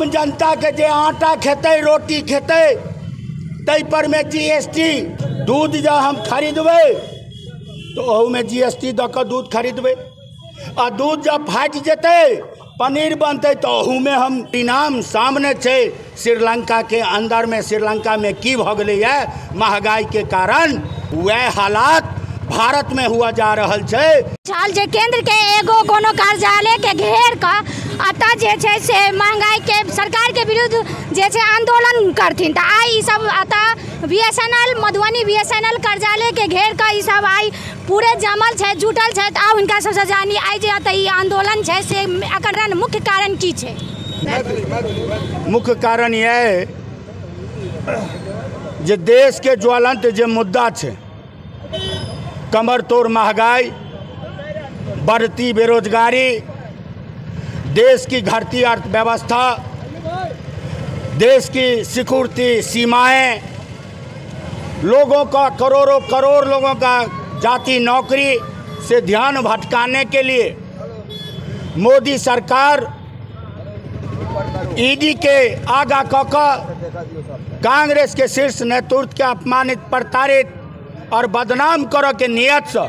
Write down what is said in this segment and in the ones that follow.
आम जनता के जे आटा खेतै रोटी खेतै तै पर में जीएसटी। दूध जब हम खरीदबै तो ओहूमे जीएसटी दऽ कऽ दूध खरीदबै, आ दूध जब फाटि जेतै पनीर बनतै तो ओहूमे हम इनाम सामने छै। श्रीलंका के अंदर में श्रीलंका में की भऽ गेलैए महगाई के कारण, वएह हालात भारत में हुआ जा रहल छै। छल जे केंद्र के एगो कोनो कार्यालय के घेर कऽ अतः जे छै से महंगाई के सरकार के विरुद्ध जे छै आंदोलन करथिन, तऽ आइ ई सब अतः बीएसएनएल मधुबनी बीएसएनएल कार्यालय के घेर कऽ ई सब आइ पूरे जमल छै, जुटल छै। तऽ आउ हिनका सबसँ जानी आइ जे एतऽ ई आंदोलन छै से एकर मुख्य कारण की छै। मुख्य कारण यह जे देश के ज्वलंत जे मुद्दा छै, कमर तोड़ महंगाई, बढ़ती बेरोजगारी, देश की घटती अर्थव्यवस्था, देश की सिकुड़ती सीमाएं, लोगों का करोड़ों करोड़ लोगों का जाति नौकरी से ध्यान भटकाने के लिए मोदी सरकार ईडी के आगा कऽ कांग्रेस के शीर्ष नेतृत्व के अपमानित, प्रताड़ित और बदनाम करऽ के नियत से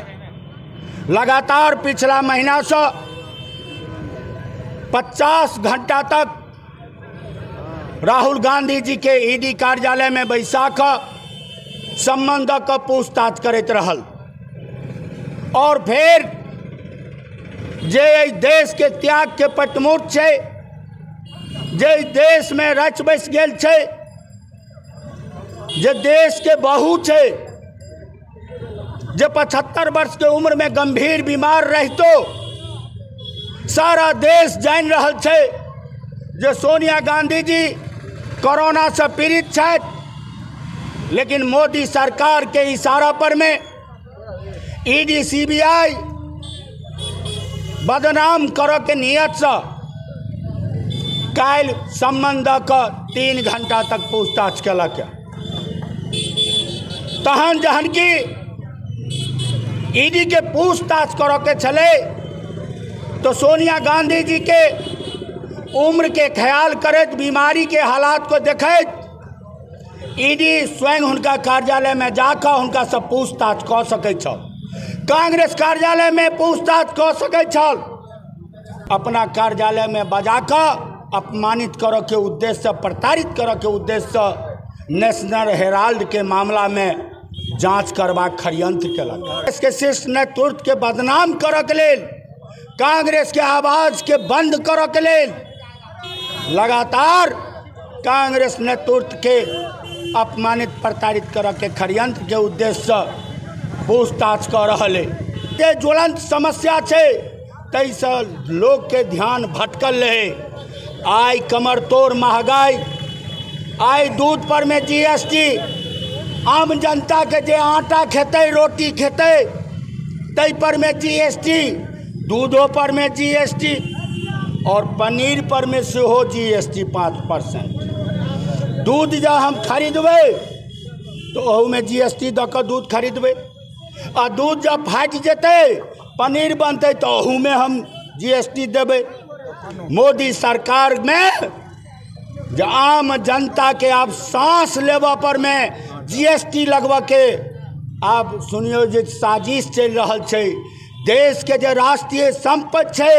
लगातार पिछला महीना से 50 घंटा तक राहुल गांधी जी के ईडी कार्यालय में बैसा कऽ संबंध क पूछताछ करैत रहल। और फिर जे एहि देश के त्याग के प्रतिमूर्त छै, जे देश में रच बसि गेल छै, जे देश के बहू छै, जे 75 वर्ष के उम्र में गंभीर बीमार रहितो सारा देश जानि रहल छै जे सोनिया गांधी जी कोरोना से पीड़ित छथि, लेकिन मोदी सरकार के इशारा पर में ईडी सीबीआई बदनाम करऽ के नियत से काल्हि संबंध क 3 घंटा तक पूछताछ केलक। तहन जहन कि ईडी के पूछताछ करऽ के छलै तो सोनिया गांधी जी के उम्र के ख्याल करैत, बीमारी के हालात को देखैत ईडी स्वयं हुनका कार्यालय में जाकर हुनका से पूछताछ कऽ सकैत छल, कांग्रेस कार्यालय में पूछताछ कऽ सकैत छल। अपना कार्यालय में बजाकऽ अपमानित करऽ के उद्देश्य से, प्रताड़ित करऽ के उद्देश्य से नेशनल हेराल्ड के मामला में जांच करबाक षड्यंत्र केलक। इसके शीर्ष नेतृत्व के बदनाम करऽ के लेल, कांग्रेस के आवाज के बंद करऽ के लेल लगातार कांग्रेस नेतृत्व के अपमानित प्रताड़ित करऽ के षड्यंत्र के उद्देश्य से पूछताछ कऽ रहल है। जे ज्वलंत समस्या छै ताहिसँ लोग के ध्यान भटकल रहे। आइ कमर तोड़ महंगाई, आइ दूध पर में जीएसटी, आम जनता के जे आटा खेतै रोटी खेतै तै पर में जीएसटी, दूधो पर में जीएसटी और पनीर पर में सेहो जीएसटी 5%। दूध जब हम खरीदबै तो ओहूमे जीएसटी दऽ कऽ दूध खरीदबै, आ दूध जब फाटि जेतै पनीर बनतै तो ओहूमे हम जीएसटी देबै। मोदी सरकार में जे आम जनता के आब सांस लेबऽ पर में जीएसटी लगबऽ के आब सुनियो जे साजिश चलि रहल छै। देश के जे राष्ट्रीय संपत्ति छै,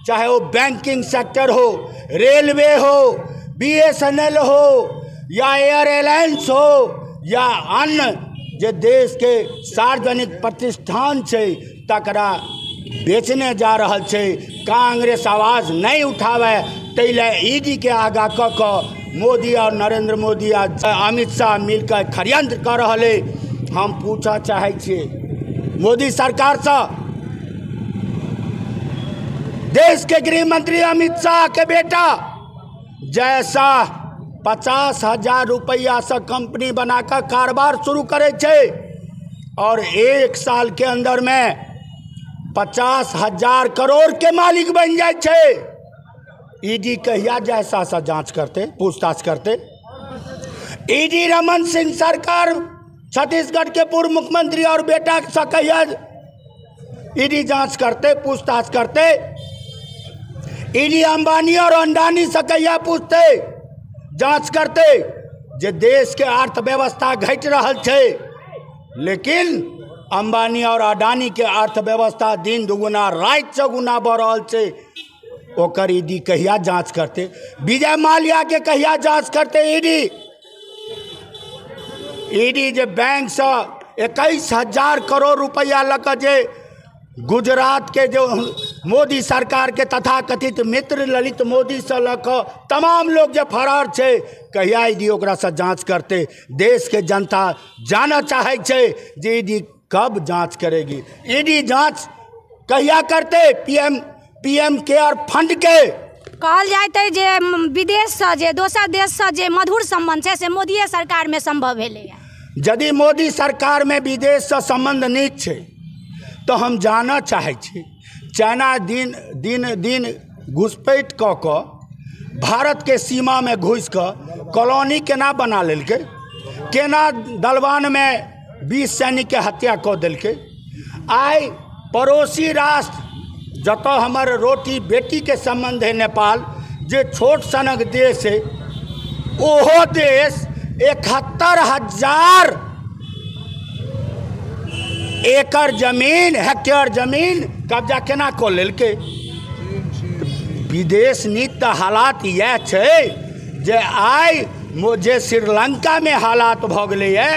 चाहे वो बैंकिंग सेक्टर हो, रेलवे हो, बीएसएनएल हो या एयर एयरलाइंस हो या अन्य जे देश के सार्वजनिक प्रतिष्ठान छै तकरा बेचने जा रहल छै। कांग्रेस आवाज नहीं उठावे ताहि लए ईडी के आगा कऽ कऽ मोदी और नरेंद्र मोदी आ अमित शाह मिलकर षड्यंत्र कऽ रहल है। हम पूछऽ चाहै छियै मोदी सरकारसँ, देश के गृह मंत्री अमित शाह के बेटा जय शाह 50,000 रुपया से कंपनी बनाकर कारोबार शुरू करै छै और 1 साल के अंदर में 50,000 करोड़ के मालिक बन जाए छै। ईडी कहिया जय शाह से जांच करते, पूछताछ करते? ईडी रमन सिंह सरकार छत्तीसगढ़ के पूर्व मुख्यमंत्री और बेटा से कहिया ईडी जांच करते, पूछताछ करते? ईडी अंबानी और अडानी से कहिया पूछते, जांच करते जे देश के अर्थव्यवस्था घटि रहल छै, लेकिन अंबानी और अडानी के अर्थव्यवस्था दिन दुगुना राति चौगुना बढ़ रहल छै, ओकर ईडी कहिया जांच करते? विजय माल्या के कहिया जांच करते ईडी? ईडी जे बैंक से 21,000 करोड़ रुपया लऽ कऽ जे गुजरात के जो मोदी सरकार के तथाकथित मित्र ललित मोदी से लऽ कऽ तमाम लोग जे फरार छै, कहिया ईडी ओकरासँ जांच करते? देश के जनता जानऽ चाहै छै जे ईडी कब जांच करेगी, ईडी जांच कहिया करते पीएम केयर फंड के? कहल जाइत अइ जे विदेशसँ जे दोसर देशसँ जे मधुर सम्बन्ध छै से मोदिये सरकारमे सम्भव भेलैए। यदि मोदी सरकारमे विदेशसँ सम्बन्ध नीक छै तऽ हम जानऽ चाहै छी चाइना दिन दिन दिन घुसपैठ कऽ कऽ भारतके सीमामे घुसि कऽ कॉलोनी केना बना लेलकै, केना दलवानमे 20 सैनिकके हत्या कऽ देलकै। आइ पड़ोसी राष्ट्र जतऽ हमर रोटी बेटीके सम्बन्ध है नेपाल, जे छोट सनक देश है, ओहो देश 71,000 एकड़ जमीन, हेक्टेयर जमीन कब्जा केना कऽ लेलकै? विदेश नीति तऽ हालात इएह छै जे आइ जे श्रीलंकामे हालात भऽ गेलैए,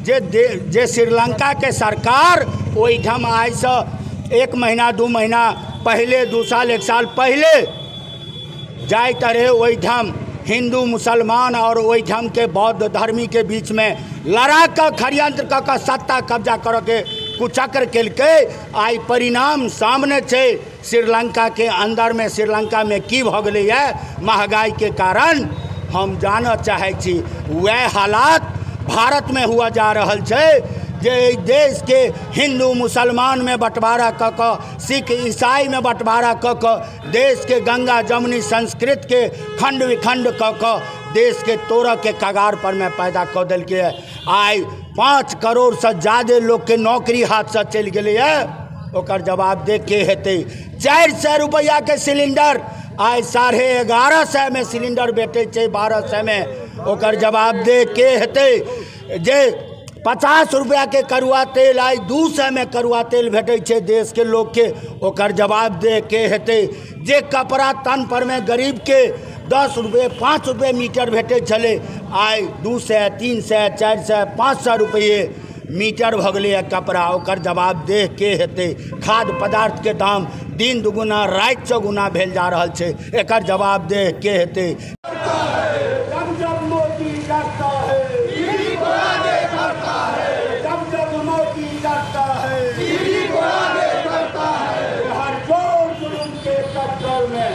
जे श्रीलंकाके सरकार ओहिठाम आइसँ 1 महीना 2 महीना पहिले, 2 साल 1 साल पहिले जाइत रहे, ओहिठाम हिन्दू मुसलमान और ओहिठाम के बौद्ध धर्मी के बीच में लड़ा कऽ षड्यंत्र कऽ कऽ सत्ता कब्जा करऽ के कुचक्र केलकै। आइ परिणाम सामने छै, श्रीलंका के अंदर में श्रीलंका में की भऽ गेलैए महगाई के कारण, हम जानऽ चाहै छी। वएह हालात भारत में हुआ जा रहल छै जे एहि देश के हिन्दू मुसलमान में बंटवारा कऽ कऽ, सिख ईसाई में बंटवारा कऽ कऽ, देश के गंगा जमुनी संस्कृत के खंड विखंड कऽ कऽ देश के तोड़ऽ के कगार पर में पैदा कऽ देलकै। आइ 5 करोड़ से ज़्यादा लोग के नौकरी हाथ से चलि गेलैए, ओकर जवाब दे के हेतै? 400 रुपैआ के सिलिंडर आइ 1150 में सिलिंडर भेटै छै, 1200 में, ओकर जवाब दे के हेतै? जे 50 रुपया के करुआ तेल आइ 200 में करुआ तेल भेटै छै देश के लोग के, ओकर जवाब दे के हेतै? जे कपड़ा तन पर में गरीब के 10 रुपये 5 रुपये मीटर भेटै छलै, आइ 200 300 400 500 रुपये मीटर भऽ गेलैए कपड़ा, ओकर जवाब दे के हेतै? खाद्य पदार्थ के दाम दिन दुगुना राति चौगुना भेल जा रहल छै, एकर जवाब दे के हेतै? जब जब मोदी डरता है, जब जब मोदी डरता है, हर जोर जुलूम के टक्कर में।